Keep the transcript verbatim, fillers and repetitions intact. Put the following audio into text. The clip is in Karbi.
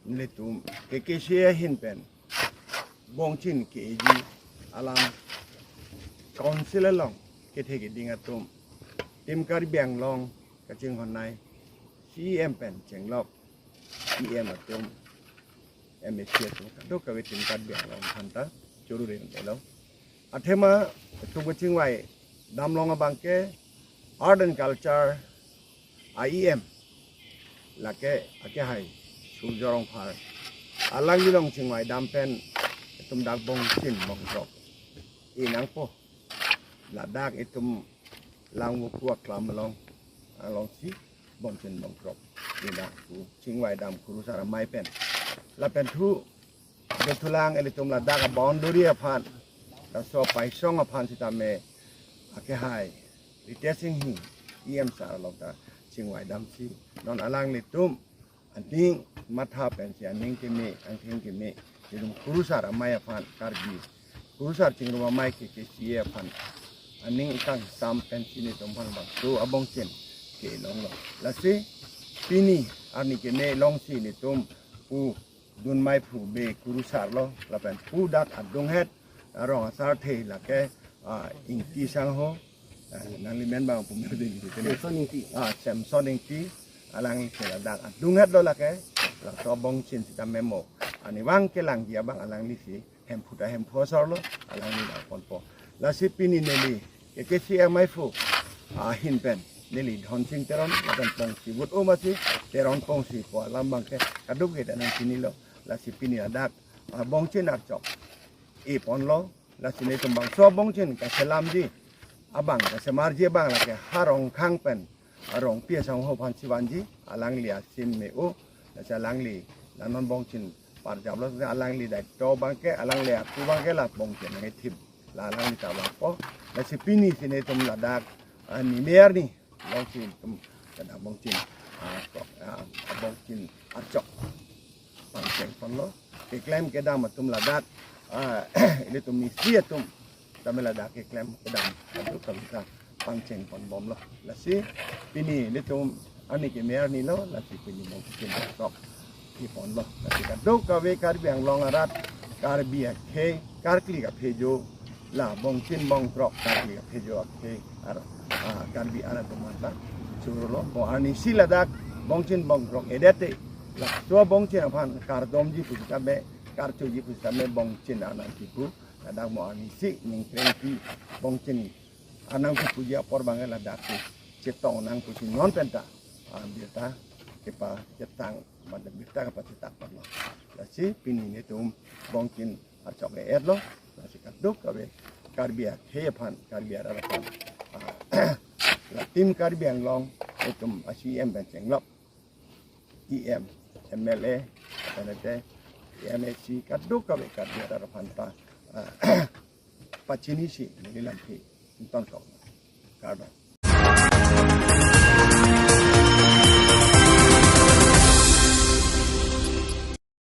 Nelitum K K C A ahin pen bongchin ke-eji alam council along kethe keding atum, Team Karbi Anglong kachinghon-nei, C E M pen chenglok E M atum, M A C atum, kadokave Team Karbi Anglong aphanta churu rin delo. Athema itum kachingvai damlong abangke Art and Culture a E M, lake akehai Surjya Rongphar, alangli along chingvai dam pen itum dak bongchin bongkrok e nangpo. Ladak itum Langvoku aklam along, alongsi bongchin bongkrok e nangpo, chingvai dam kurusar amei pen. Lapen thu, dothulang ilitum ladak a-boundary aphan, laso apaisong aphan sitame akehai Ritesh Enghi, E M sir along ta chingvai damsi, non alanglitum aning matha pensi, aning keme, angtheng keme, itum kurusar amei aphan, Karbi kurusar chingrum amei K K C A aphan aning kangsam pensi nelitum aphan bangso abongchin kelonglo. Lasi pini arni keme alongsi nelitum pu dunmei phu be kurusar lo, lapen pu dak adunghet arong asarthe lake, ah, Ingti sangho, ah, nanglimen bang pumel ding di tene. Samson Ingti. Ah, Samson Ingti, alangli ke ladak adunghet lo lake, laso abongchin sitame mo. Arnivang kelangji abang alanglisi Hemphu ta Hemphu asor lo, alangli nangponpo. Lasi pini neli K K C A amei phu ahin pen neli Dhonsing Teron, lapen Pongsi vut-o masi, Teron Pongsi pu alam abangke kadokave ta nangchinilo. Lasi pini ladak, ah, bongchin archok eponlo. Lasi nelitum bangso bongchin kaselamji abang, kasemarji abang lake ha Rongkhang pen Rongpi asangho aphansi vanji, alangli asim me-o, lasi alangli la non bongchin parjaplo, alangli daito abangke, alangli aku abangke la bongchin nangkethip, la alangli ta vangpo. Lasi pini si nelitum ladak, ah, nimer ni alongsi itum ladak bongchin, ah, kok, ah, bongchin archok pangcheng ponlo. Keklem kedam atum ladak, ah, ilitum mistri atum tame ladak keklem kedam atum kami ta pangcheng ponbomlo. Lasi pini ilitum arni keme arni lo, lasi pini bongchin archok keponlo. Lasi kadokave Karbi Anglong arat, Karbi akhei, karkli kaphejo, la bongchin bongkrok karkli kaphejo akhei, ar, ah, Karbi arat atum aphan ta churolo. Mo arnisi ladak bongchin bongkrok edet te, laso bongchin aphan kardomji pusitame, karchoji pusitame bongchin arnam kipu, ladak mo arnisi ningkrengpi bongchin arnam kipuji apor abangke ladak si chetong nang pusi non pen ta, ah, birta kepachetang, mane birta kepachetak ponlo. Lasi pini nelitum bongchin archok e-etlo, lasi kadokave Karbi akhei aphan, Karbi arat aphan, ah, la Team Karbi Anglong itum a-C E M pen chenglok, E M, M L A, penete M A C, kadokave Karbi arat aphan ta, ah, pachinisi neli lamthe ingtonkok. Kardom.